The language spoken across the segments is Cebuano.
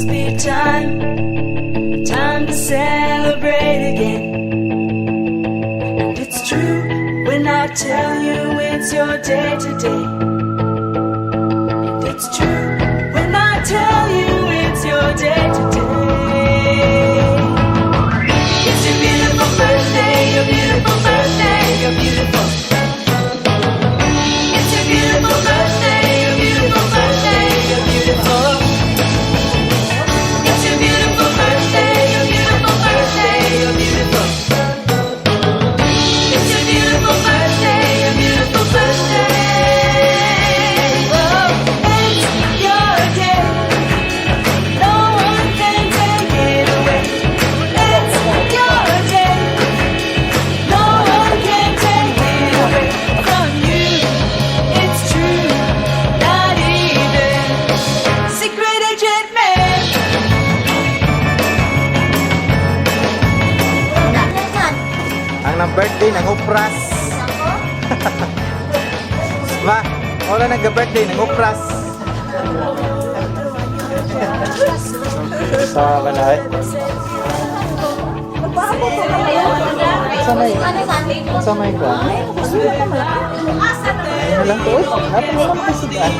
Must be time, time to celebrate again. And it's true when I tell you it's your day today. And it's true when I tell you it's your day today. It's your beautiful birthday, your beautiful birthday, your beautiful. It's your beautiful birthday, your beautiful birthday, your beautiful. It's your beautiful birthday, your beautiful birthday, your beautiful. It's your beautiful birthday, your beautiful birthday. Oh, it's your day. No one can take it away. It's your day. No one can take it away from you. It's true. Not even Secret Agent Man. Ang nang birthday nang upras. Ma, wala nag-birthday nang upras. Sa balay. Sa may ko. Ano lang to? Uy, napang naman kasudan.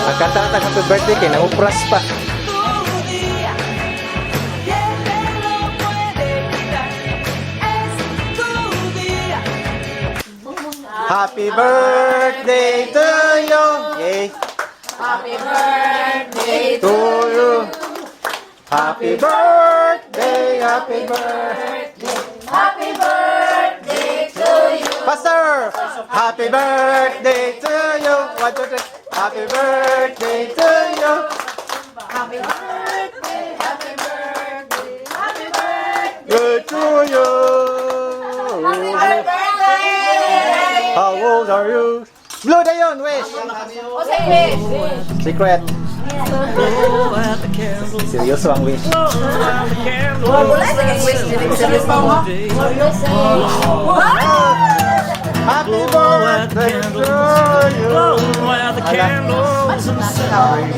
Ang kanta ta happy birthday kay nang upras pa. ¿Quién te lo puede quitar? Es tu día. Happy birthday to you. Yay. Happy birthday to you. Happy birthday, happy birthday. Happy birthday to you. Pastor! Happy birthday to you. One, two, three. Happy birthday to you. Happy birthday, happy birthday, happy birthday. Good to you. Happy birthday! How old are you? Blue dayon, wish. O say wish. Secret. Blow out the candles. Seryoso ang wish. Blow out the candles. Wala sa kay wish. Seryoso mo. Happy Blow out the birthday to candles. you. Blow out the candles and celebrate.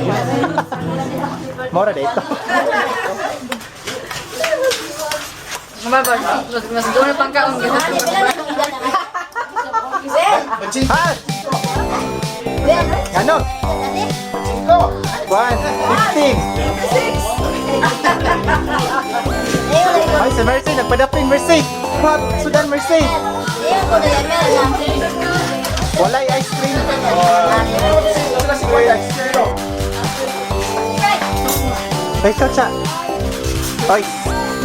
Mora dito. Mas doon pang kaon. Ha? Ano? 1, 15. Ay, si Mercy, nagpadapin, Mercy. What? Sudan, Mercy. Walay ice cream. Ay, ikaw siya. Ay,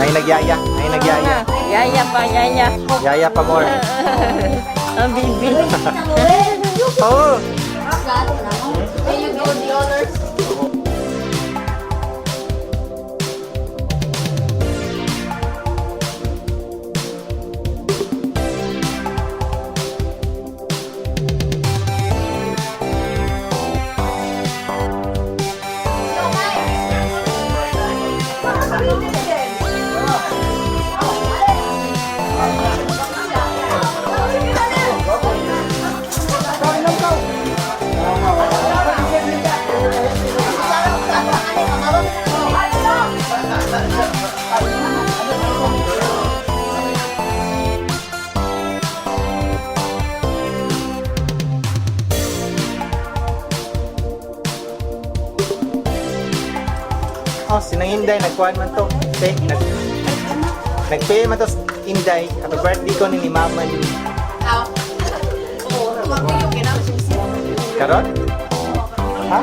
nay nagyaya, nay nagyaya. Yaya pa, yaya. Yaya pa more. Ang bibi. Oo. You go the honors. Oh, sinang Inday, nagkuhan man to. Te, nagpay man to sa Inday. Happy birthday ko ni Mama ni. Karon? Ha?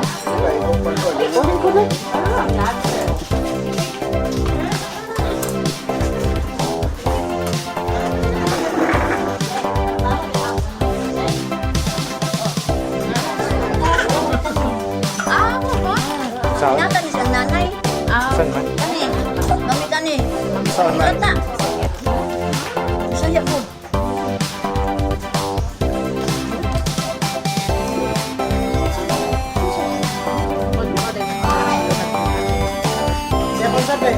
Kunin ko na. Ah, mo ba? Saan? Nata ni siyang nanay. Saan? Unsaon man. Saya ko. Siya po sabi.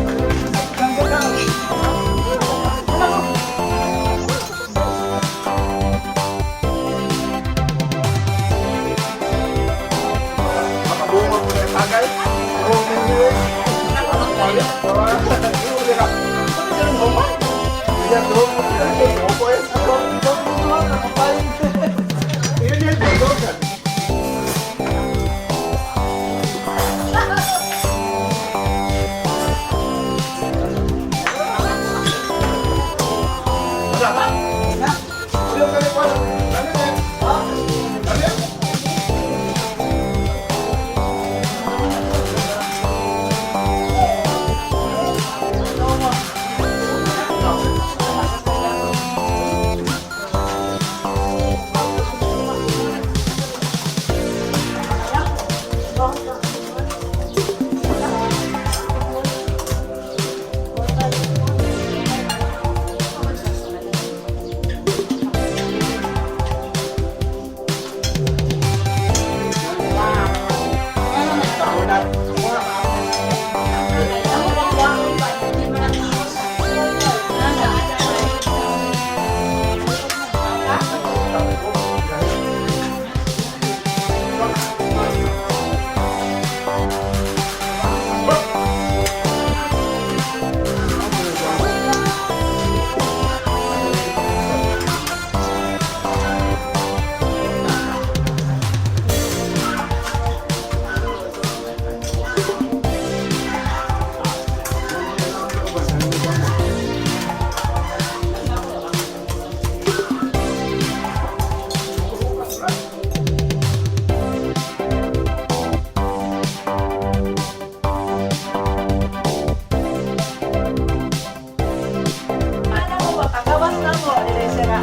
Ano mo ba? Pagawas na mo. Dili siya nga.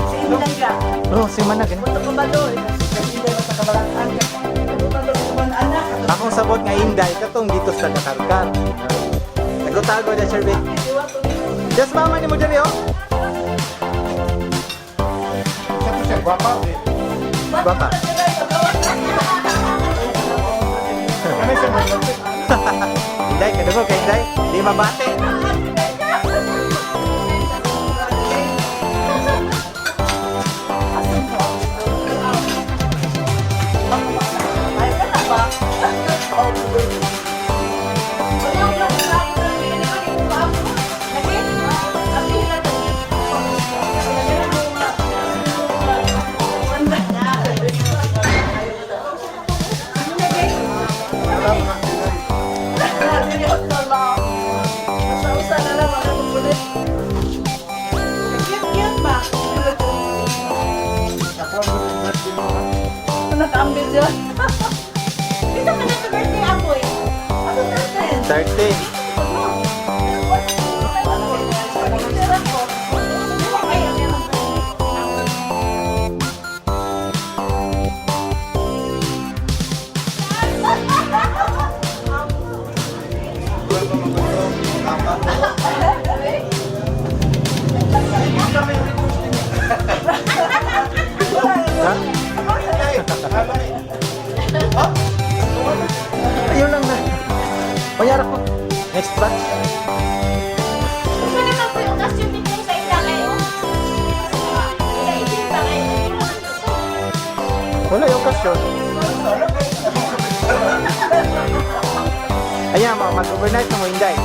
Si Inday ka. Oh, si Manag. Eh. Punta ko ba doon? Si Inday sa kabalaan ka. Punta ko ba anak? Akong sabot nga Inday katong dito sa Kakarkar. Tago-tago na Sherby. Just mama ni mo diri oh. Gwapa. Inday, kadugo kay Inday. Di mabate. Ay, ka na ba? Cute-cute ba? Nakaambil dyan. Dito ka na sa birthday ako eh. Ako natin. 13. Ha? Ayun lang na. Bayar ako. Next batch. Gusto naman po yung costume dito sa ila kayo. Sa itin pa kayo. Wala yung kasyon. Ayan, mga mag-overnight na mo, Inday.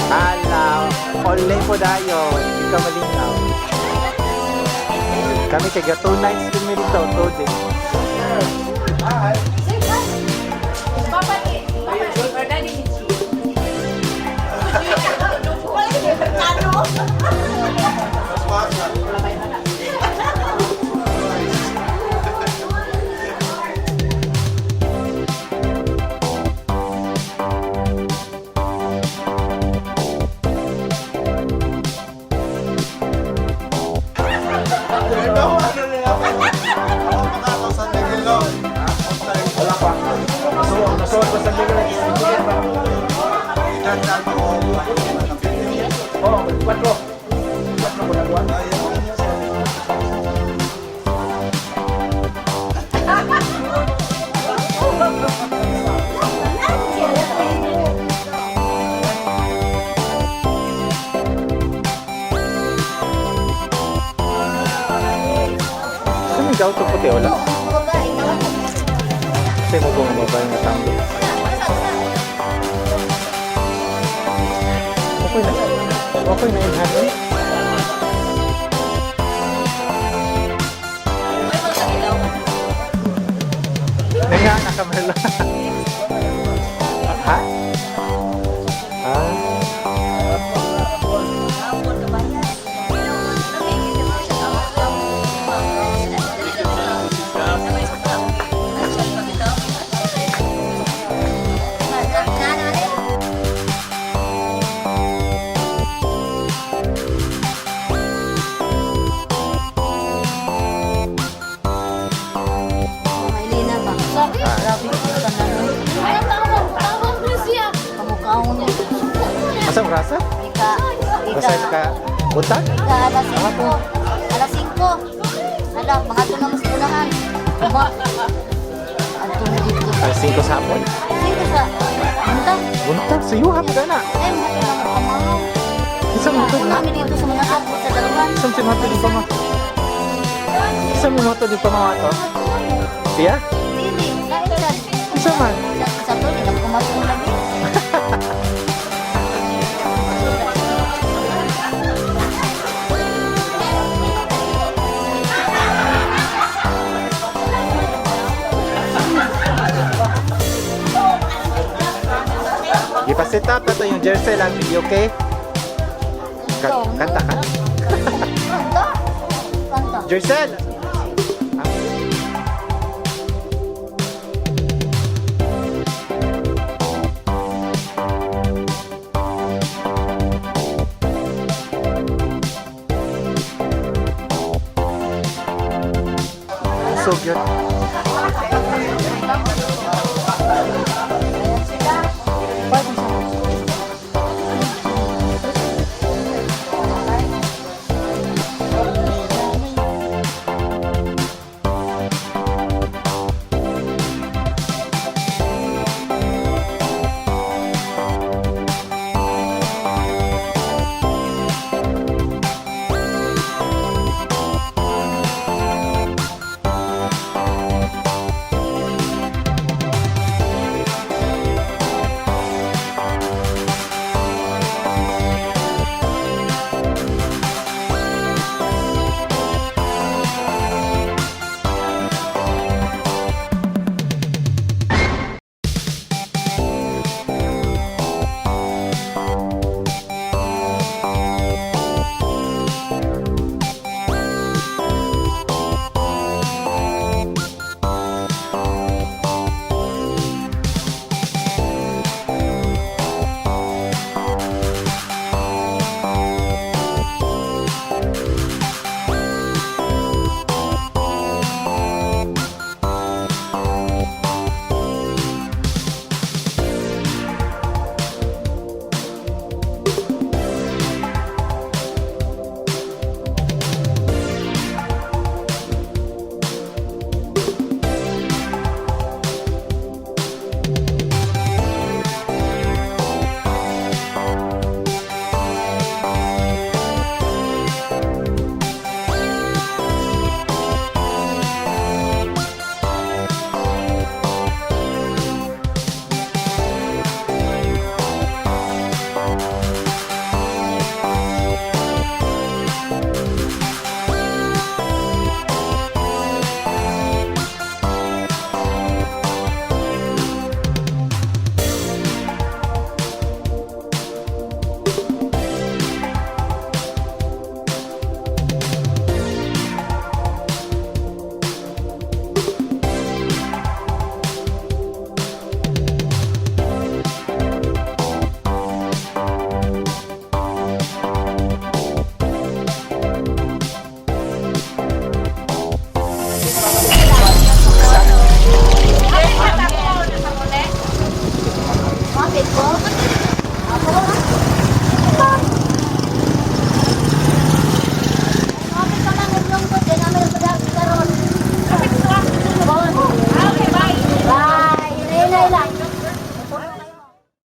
Ala, online po tayo. Hindi ka malinaw. Kami kaya 2 nights kami dito, 2 days. Papa ni, Papa ni, or Daddy ni Ano nila? Ako makakaw sa Miguel. Sa auto puti wala. Kasi mo kung babae nga tambo. Okay na. Okay na yun, honey. Nga, nakamala. Ha? Ah. Mailina ba? Grabe ko ka na. Ay, tawag, tawag na siya. Kamukaon niya. Asa mo rasa? Ika, ika, Rasa ka buntag? Ika alas 5. Alas 5. Ala, mga ito na mas unahan. Uma. Ato na dito. Alas 5 sa hapon. 5 sa buntag. Buntag sa iyo hapon na. Ay, mga ito na makamaw. Isa mo to. Una kami dito sa mga kapot sa dalawan. Isa mo to di pa ma. Isa mo to di pa ma to. Siya? Dili, lain sa Isa man. sa to, di na kumatong lagi. Ipa-set up na to yung jersey lang, hindi okay? Kanta ka? Kanta. Kanta. Jersey! So cute.